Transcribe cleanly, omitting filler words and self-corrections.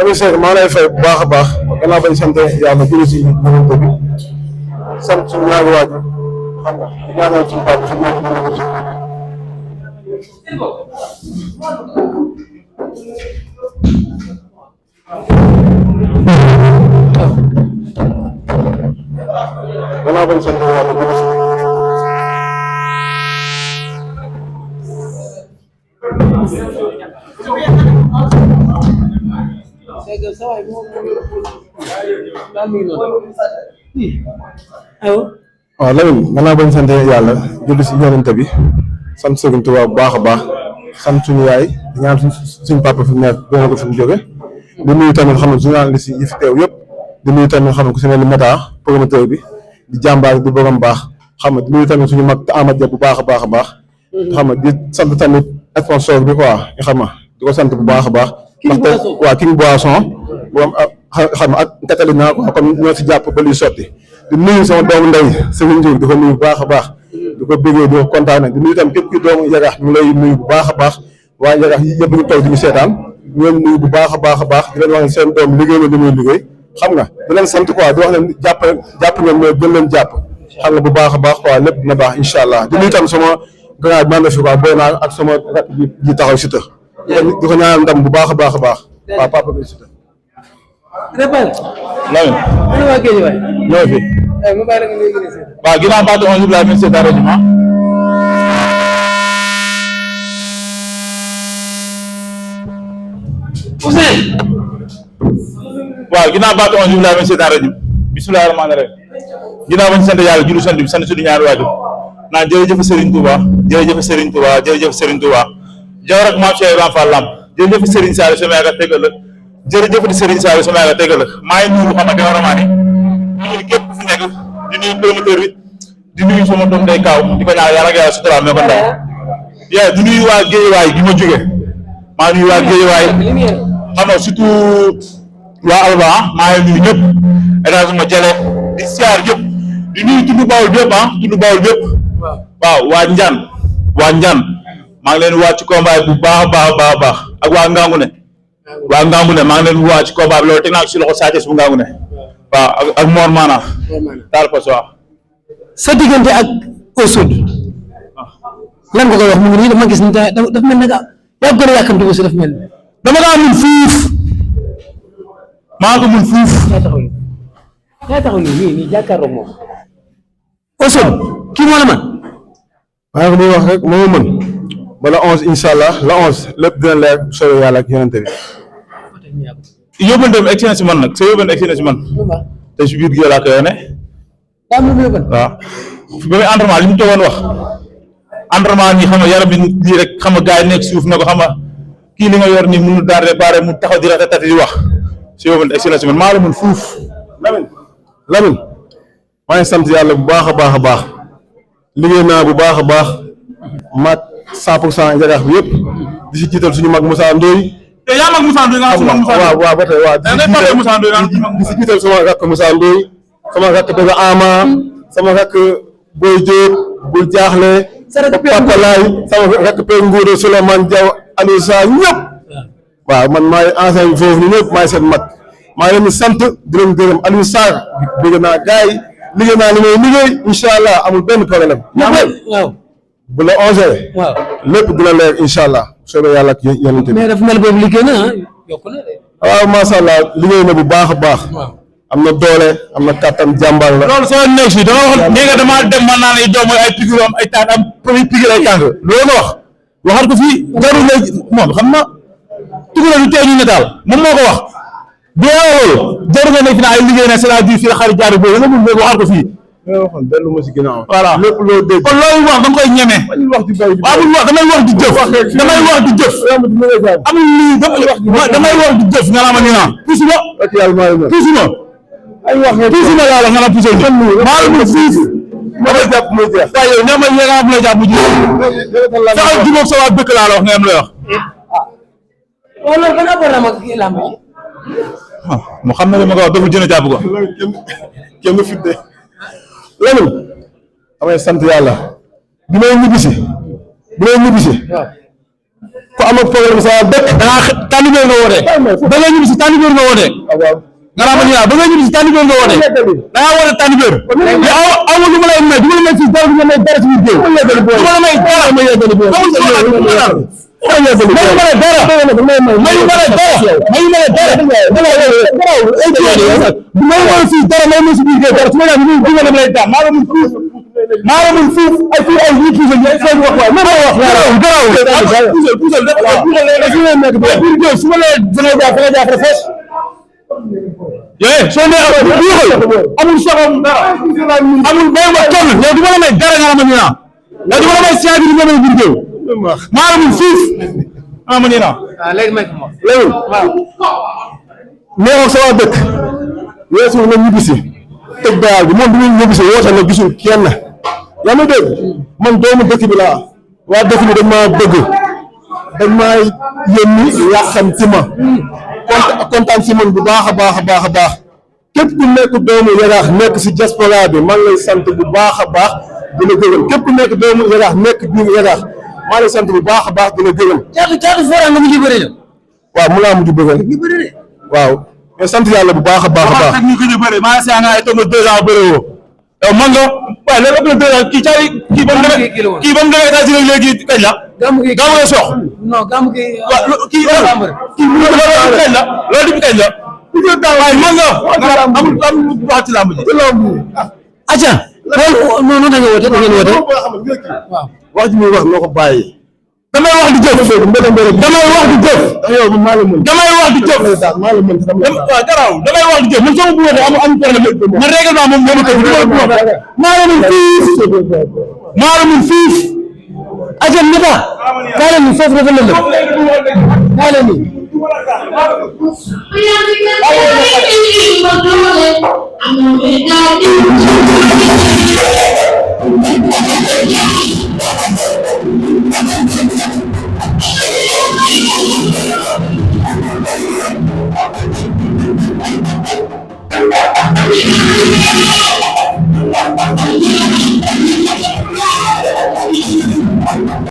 Ami Seck maa lay fay bu baax a baax gannaaw bañ sant yàlla jëlee si ñoom bi sant suñu ñaari waajur xam nga di ñaanal suñu papa suñu ñaari waajur gannaaw bañ sant yàlla jëlee si waaw Lamine gannaaw bañ sant yàlla julli si yonent bi sant Sëriñ Tuubaa bu baax a baax sant suñu yaay di ñaan suñu papa fi mu nekk doon ko fi mu jóge di nuyu tamit xam ne journaliste yi fi teew yëpp di nuyu tamit xam ne ku si mel ni Meta promoteur bi di jàmbaar di borom baax xam nga di nuyu tamit suñu mag Amad Dia bu baax a baax a baax xam nga di sant tamit sponsor bi quoi xam nga di ko sant bu baax a baax ndaxte waa King Boisson boom xam nga ak Catalina quoi comme ñoo si jàpp ba luy sotti di nuyu sama doomu ndey Serigne Ndiour di ko nuyu bu baax a baax di ko bëggee di ko kontaane di nuyu tam képp ki doomu Yarax ñu lay nuyu bu baax a baax waa Yarax yi yëpp ñu toog di ñu seetaan ñu leen nuyu bu baax a baax a baax di leen wax ne seen doom liggéey na li muy liggéey xam nga di leen sant quoi di wax leen jàpp ngeen mais gën leen jàpp xam nga bu baax a baax quoi lépp dina baax incha allah di nuyu tam sama grand bi fi quoi booy naa ak sama rak ji taxaw si të di ko ñaanal ndam bu baax a baax a baax waaw papa bi si të ñoo fi waaw ginnaaw baatu on jubla min seetaan rajuma waaw ginnaaw baatu on jubla min seetaan rajuma bismillaahi rahmaani rahiim ginnaaw bañ sant yàlla julli sant bi sant suñu ñaari waajur naan jërëjëf Serigne Touba jërëjëf Serigne Touba jërëjëf Serigne Touba jow rek maam Cheikh Ibrahima Fall Lamp jërëjëf Serigne Saliou sama yaakaar tegal la jërëjëf di Serigne Saliou sama yaakaar tegal la maa ngi nuyu xam nga vraiment ni képp ku fi nekk di nuyu promoteur bi di nuyu sama doom day kaaw di ko ñaan yàlla ak yàlla sutura mais ko ndaw yaa di nuyu waa Géejawaay gi ma jóge maa nuyu waa Géejawaay xam nga surtout waa Alba maa ngi nuyu ñëpp étage ma jale di siyaar ñëpp di nuyu tundu Bawol bépp tundu Bawol bépp waaw waa Njaan maa ngi leen waa ci combat bu baax a baax a baax ak waa Ngangune maa ngi leen waa ci combat bi loolu teg naa ko si loxo Sa Thiès bu Ngangune waaw ak Mor Mana taal ko waaw sa diggante ak Ousseynou lan nga koy wax mu ngi nii dama gis ni dafa mel ne yaa gën a yàkkamti aussi dafa mel dama kaa mun fuuf maa ko mun fuuf yaa taxaw nii jàkkaarloo moom Ousseynou kii moo la man maa ngi wax rek moo mën ba la 11 incha allah la 11 lépp dina leer solo yàlla ak yonente bi yóbbante bi egsi na si man nag sa yóbbante egsi na si man te si biir gi laa koy wane waaw ba muy entraînement li mu toogoon wax entraînement nii xam nga yaram bi lii rek xam nga gars yi nekk suuf na ko xam nga kii li nga yor nii mënul daan réparé mu taxaw di ratatati di wax si yóbbante egsi na si man maa la mën fuuf Lamine maa ngi sant yàlla bu baax a baax a baax liggéey naa bu baax a baax mat 100% Yarax bi yëpp di si jiital suñu mag Moussa Ndoye te yaa mag Moussa Ndoye nga xam Moussa Ndoye waaw ba tey waaw di si jiital sama rakk Moussa Ndoye sama rakk Bébé Ama sama rakk Boy Diop bul jaaxle Papa Laay sama rakk Père Ngourou Souleymane Diaw Aliou Sa ñëpp waaw man maay ancien bi foofu ni ñëpp maay seen mag maa ngi leen di sant di leen gërëm Aliou Sarr bëgg naa gars yi liggéey naa li may liggéey incha allah amul benn problème waaw bu la 11 waaw lépp dina leer incha allah soobee yàlla ak yonent bi mais dafa mel boobu liggéey na yokku na de waaw macha allah liggéey na bu baax a baax am na doole am na kattan jàmbaar la loolu soo nekk si dama wax nee nga dama dem man naa ne doom ay piqûre am ay tànk am premier piqûre ay tànk loolu nga wax waxaat ko fii jarul lay moom xam na piqûre du tee ñu ne daal moom moo ko wax bi loolu jarul nga nekk fi na ay liggéey na c'est-à-dire fii la xarit jaar boobu nga mun waxaat ko fii nga waxoon dellu ma si ginnaaw voilà lépp loo dégg kon loolu wax da nga koy ñeme wax di bari amul wax damay wax di jëf damay wax di jëf amul lii damay wax di jëf nga naa ma ni naa pusuma pusuma ay wax pusuma laa la nga naa pusuma maa la mun fuuf ma lay jàpp muy jeex waaye yow ñoo ma nga am lay jàpp mu jeex saxal jubóog sa waa dëkk laa la wax nga am lay wax wala ban apport am ak lamb yi mu xam ne li ma ko wax dafa jën a jàpp ko kenn fidde Lamine damay sant yàlla bi may ñibbisi ku am ak problème sa dëkk da ngaa tànnibéer nga woote ba nga ñibbi si tànnibéer nga woote nga naa ma ñu ba nga ñibbi si tànnibéer nga woote da ngaa woote tànnibéer mais aw lu ma lay may du ma la may fii dara du ma lay dara si biir géew du ma la may dara amul dara mayu ma la dara mayu ma fii dara may ma si biir géew dara su ma la ñu du ma la lay dara maa la mun fuuf ay fii ay nit yi wax waay même wax garaaw su ma la fa nga jaar fees soo nee amul soxam dara amul bay ma toll yow du ma la may dara nga ma ñu naa yow du ma la may siyabi du ma may biir géew maa la mun fuuf ma ñu naa léegi may ko léegi nee sa waa dëkk weesu na ñibbisi tëj bayaal bi moom bi muy ñibbisi woote na gisul kenn yaa ma dégg man doomu dëkk bi laa waa dëkk bi dañ maa bëgg dañ maa yónni yàqam ci ma kontaan si man bu baax a baax a baax a baax képp ku nekk doomu Yaraax nekk si diaspora bi maa ngi lay sant bu baax a baax di la gërëm képp ku nekk doomu Yaraax nekk biir Yaraax maa ngi lay sant bu baax a baax di la gërëm. caatu fora nga mujj bëri de. waaw mu laa mujj bëri. waaw mais sant yàlla bu baax a baax a baax. ñu gëj a bëri maa ngi si ay toog 2 ans bëri woo yow man nga waaye loolu ëpp na 2 ans kii ba mu demee États-Unis léegi kañ la. gàmmu gi sox. non gàmmu gi. waaw kii kañ la loolu depuis kañ la. waaye man nga amul wax ci làmb ji. acca loolu noonu da nga woote da ngeen woote. waaw wax ji muy wax noo ko bàyyi. damay wax di jëf. damay wax di jëf. damay wax di jëf. waaw garaaw damay wax di jëf man sama bu wootee am problème man règlement moom moo ma tëj maa la mun fiif maa la mun fiif. acca nita kaa leen ni foofu dafa lëndëm kaa leen ni Thank you.